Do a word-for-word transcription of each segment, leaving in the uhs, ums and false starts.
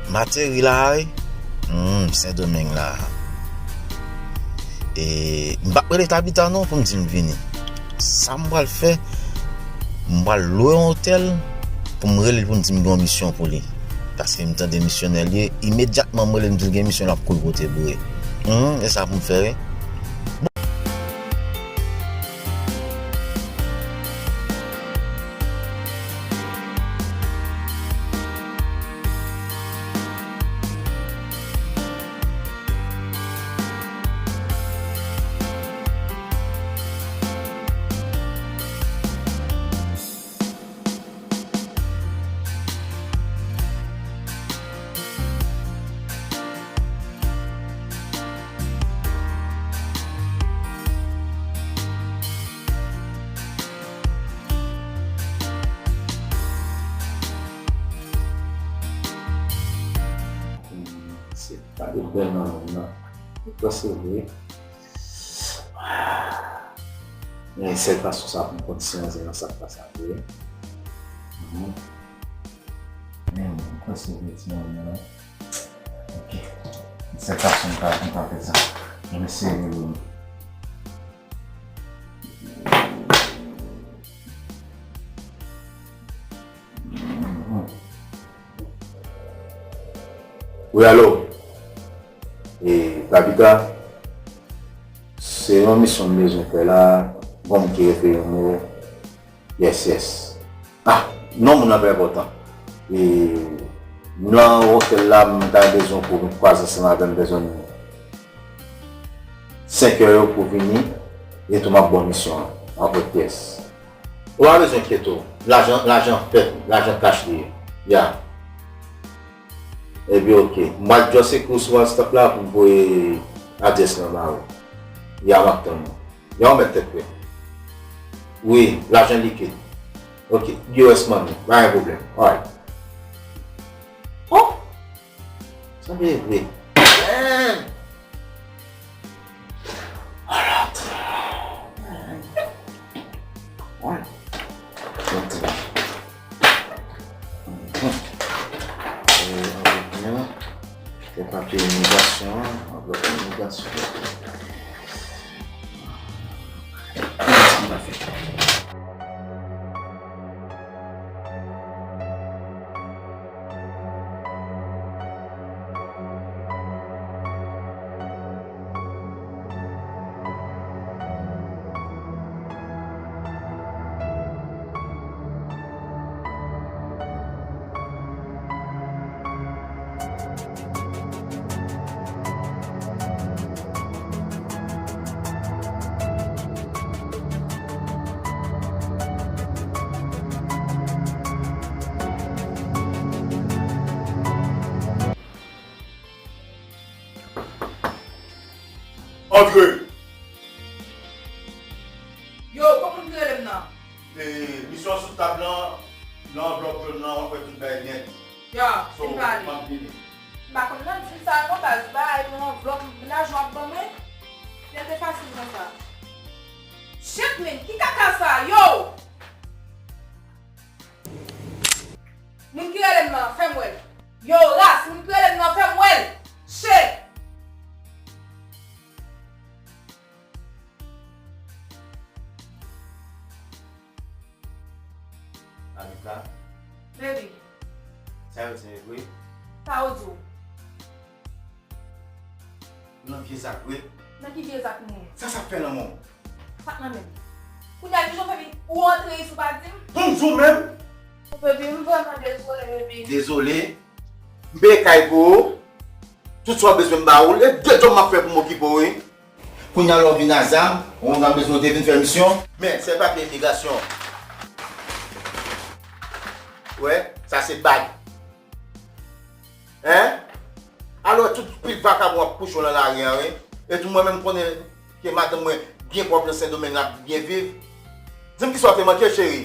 M ateri la a wi. Hmm, Sendomeng la a. E, m p ap rele Tabita non pou m di m vini. Sa m pral fè, m pral lwe yon otèl pou m rele l pou m di m gen yon misyon pou li. Paske m tande misyonè l ye, imedyatman m rele l m di l gen misyon, l ap kouri pote boure. Hmm, e sa pou m fè wi. Se pa de bèl nan mond nan. Li prèske vre. Men sèl fason sa pou m konn si manzè nan sa k pase a vre. Mhm. Men mwen prèske vre ti manzè nan. Ok. Sèl fason m ka, m ka fè sa. Mwen eseye rele l. Wi, alo. E, Tabita, se yon misyon m bezwen fè la. Bon, m ki refere yon mo. Yes, yes. Ah, non, moun nan pa enpòtan. E, nan otèl la, m ta bezwen pou nou kwaze ansanm avè m, bezwen senk è yo pou vini, e tou m ap ba w misyon an, anvlòp pyès. Ou pa bezwen enkyete w. Lajan, lajan fèt, lajan kach li ye. Ya. Ebyen, oke. M pral just ekri w sou WhatsApp la pou m voye adrès lan ba ou. Ya, m ap tann ou. Ya, ou mèt tèt prè. Wi, lajan likid. Oke, U S money. Pa gen pwoblèm. Alright. Oh! Sanble vre. Damn! Alright. Alright. Alright. Anvlòp mwen, se papye imigrasyon an, anvlòp imigrasyon. Sa m pral fè. Antre! Yo, bon moun ki rele m nan? E, misyon sou tab lan, nan anvlòp jòn nan, w ap wè tout bagay nèt. Ya, so, fin pale. M ap vini. M pa konn nan di m sa non, baz, bay yon anvlòp, lajan w ap ban mwen. Tèl te fasil konsa. Shit, men, ki kaka sa, yo? Moun ki rele m nan, fè m wè l. Yo, ras, moun ki rele m nan, fè m wè l. Shit! Anita. Baby. Sa yo di vre? Sa yo di w? Ou nan vye zak vre? Nan ki vye zak mwen? Sa sa fè nan men w? Sa k nan men m? Kounye a, kijan w fè vin ou antre isit ou pa di m? Pou m di w menm? Baby, m vrèman dezole, baby. Dezole? M peye kay pou ou. Tout sa w bezwen m ba ou l. E de djòb m ap fè pou m okipe w, wi. Kounye a la w vin a zam, ou menm bezwen w te vin fè misyon. Men, se papye imigrasyon. Wè, sa se bag. Hein? Alò, tout pil vakabon ap kouche w nan lari a, wi. E tou mwen menm konnen ke madanm mwen byen pwòp nan Sendomeng, l ap byen viv. Di m kisa w te manke, cheri?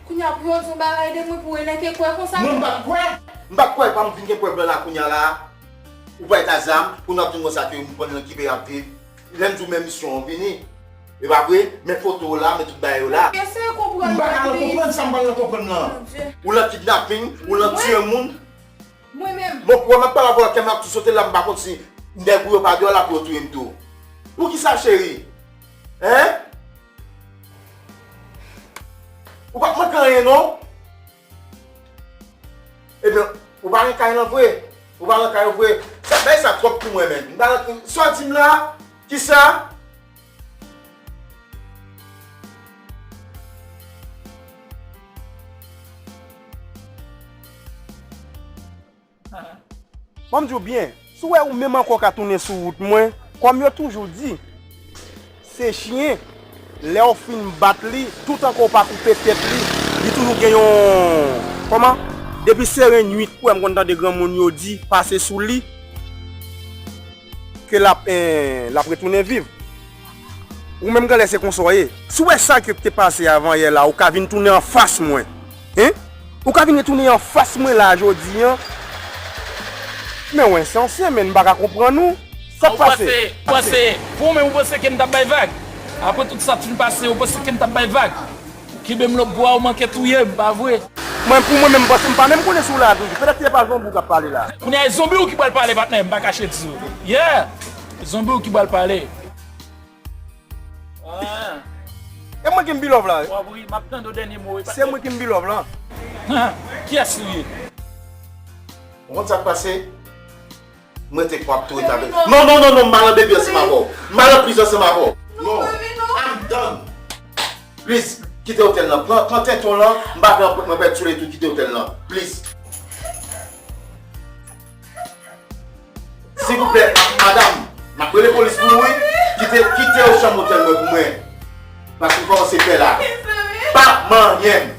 Kounye a pou yo di yon bagay de mwen pou w enèke kwè konsa. Mwen m pa t kwè. M pa t kwè, pa m vin gen prèv lan la kounye a la. Ou pa t a zam, pou n ap di m konsa ke m konn nan ki peyi ap viv. Lè m di w men misyon an vini. E pa vre? Men foto w la, men tout bagay yo la. Eseye konprann. M pa ka nan konprann sa m pral nan konprann lan. Ou nan kidnaping, ou nan tiye moun. Mwen menm. Bon, pou wè m ap pale avè w, kè m ap tou sote la, m pa konn si nèg ou yo pa deyò la pou yo touye m tou. Poukisa, cheri? Hein? Ou pa t manke anyen, non? Ebyen, ou pa nan kay lan vre? Ou pa nan kay ou vre? Sa, bagay sa twòp pou mwen, menm. M pa nan, sa w di m la? Kisa? Ban m di w byen, si w wè ou menm ankò ka tounen sou wout mwen, kòm yo toujou di, se chen, lè w fin bat li, toutan ke w pa koupe tèt li, li toujou gen yon, kòman? Depi se ren nwit, kwè m konn tande granmoun yo di, pase sou li, ke l ap, eh, l ap retounen viv. Ou menm genlè se konsa w ye. Si w wè sa ke te pase avan yè la, ou ka vin tounen anfas mwen. Hein? Ou ka vin retounen anfas mwen la jodi an. Men w ensanse, men m pa ka konprann ou. Sa k pase? Ou panse, ou panse, pou ou menm ou panse ke m t ap bay vag? Apre tout sa k fin pase, ou panse ke m t ap bay vag? Ou kenbe m lòk bra, ou manke touye m, pa vre? Mwen, pou mwen menm, m panse m pa menm konnen si w la toujou. Petèt se pa zonbi w k ap pale la. Kounye a, e zonbi w ki pral pale, patnè, m pa kache di w. Yeah! Zonbi w ki pral pale. Ah. E mwen ki m bilòf la. W ap ri, m ap tande w dènye mo, wi, patnè. Se mwen ki m bilòf la. Ah, kiyès ou ye? Ou konn sa k pase? Mwen te kwap tou eta. Non, non, non, non, m pa nan bebe ansanm avè w. M pa nan priz ansanm avè w. Non, I'm done. Please, kite otèl lan. Pran, pran tenten w lan. M pa vle anpòt mwen pèdi solèy tou, kite otèl lan. Please. Silvouplè, madanm, m ap rele polis pou ou, wi. Kite, kite yo chanm otèl mwen pou mwen. Paske m kòmanse pè la. Pa manyen m.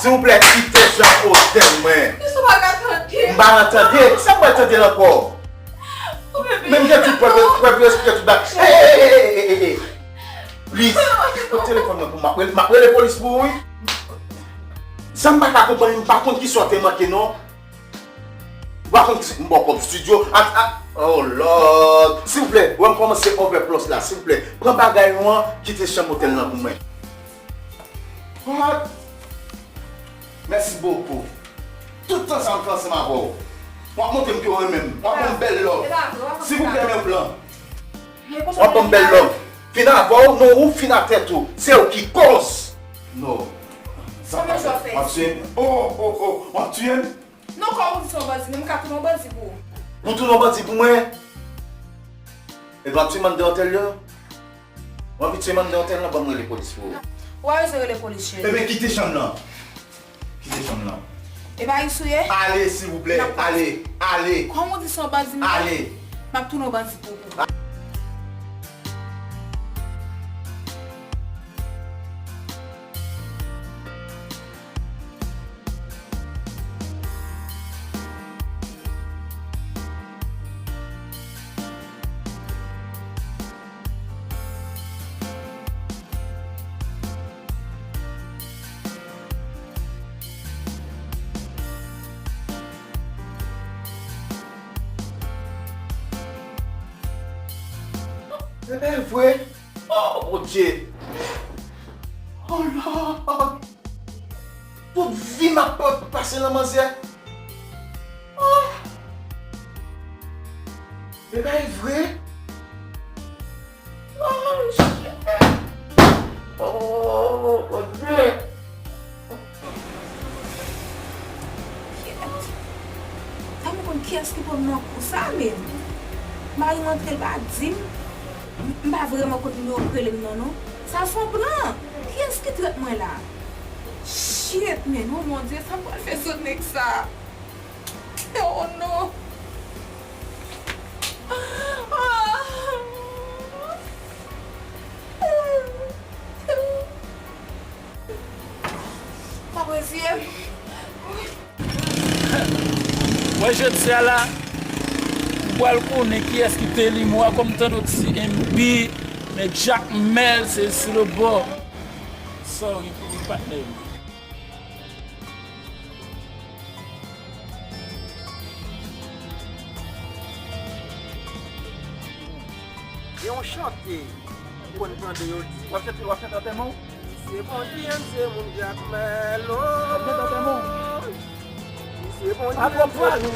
Silvouplè, kite chanm otèl mwen. M pa nan tande. Sa m pral tande l ankò? Men m gen tout prèv, prèv yo esplike tout bagay. Ey, ey, ey, ey, ey, ey. Please, pran telefòn mwen pou m. M ap rele, m ap rele polis pou ou, wi. Sa m pa ka konprann, m pa konn kisa w te manke, non. Ou pa konn si m ba w kòb studio. A, a, oh Lord. Silvouplè, wè m kòmanse overplus la. Silvouplè, pran bagay ou an, kite chanm otèl lan pou mwen. What? Mèsi bokou. Tout tan sa m fè ansanm avè w. W ap montre m ke w renmen m. W ap ban m bèl love. Silvouplè, men plan. W ap ban m bèl love. Fin avè w, non, ou fin a tèt ou. Se ou ki kòz. No. Sa pa fèt. W ap tiye m. Oh, oh, oh. W ap tiye m. Non, kòm ou di se yon bandi, men m ka tounen yon bandi pou ou. Ou tounen yon bandi pou mwen? Ebyen, w ap tiye m anndan otèl yo? W anvi tiye m anndan otèl lan, ban m rele polis pou ou. Ou pa bezwen rele polis, cheri. Ebyen, kite chanm lan. Kite chanm lan. E pa isit ou ye? Ale, silvouplè. Ale, ale. Kòm ou di se yon bandi m ye? Ale. M ap tounen yon bandi pou ou. Se pa vre. Oh, Bondye. Oh, Lord. Tout vi m ap pase nan manzè. Oh. Se pa vre. Oh, shit. Oh, Bondye. Sa m konn kiyès ki pran m nan kou sa menm. Mari m antre, l pa di m. M pa vrèman konn nimewo k rele m nan non. Sa se yon plan. Kiyès ki trèt mwen la? Shit, men non, Bondye, sa m pral fè sot nèg sa? Oh non. Mwen reziye m. Wè jodi a la, ou pral konnen kiyès ki te li mwa kòm tande ti M B, men Jack Mel se sou le bò. Sorry pou ou, patnè. Gen yon chante m konn tande yo di. W ap chante, w ap chante antèman w? Se Bondye m, se moun Jakmèl, o. W ap chante antèman w? Reponn li. Apre pran nou.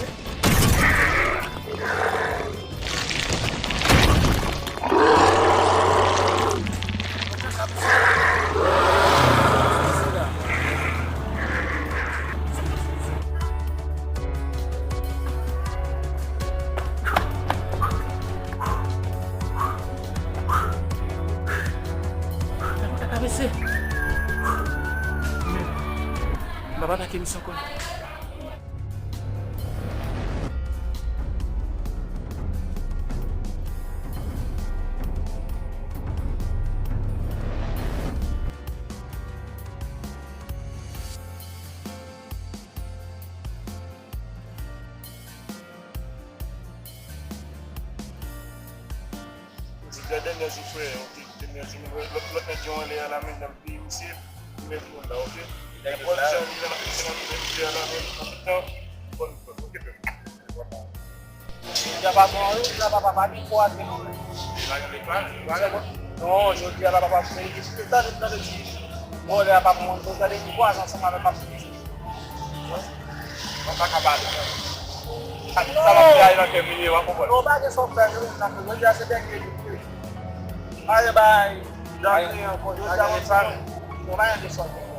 Papa atake misye ankò. Jodi a dènyè jou frè, ok, dènyè jou nou wè lòt, lòt nèg yo anlè a la men nan peye misye, nou menm nou la, ok. Nenpòt jan li la, misye nan peye misye a la men, nan tout tan, bon, ok, frè. Jodi a patwon an, jodi a papa pa gen kwate non. Non, jodi a la papa se, se tande, tande ti vòlè a papa mwen, tande ki kwaze ansanm avèk papa. Mwen pa ka pale. Sa, sa m ap fè a, e nan kè m li ye, w a konprann. Non, pa gen sa w fè, jodi a se dènye jou. Pa gen bay, dan kriye ankò, jodi a mwen sa. Non, pa gen de sa w fè.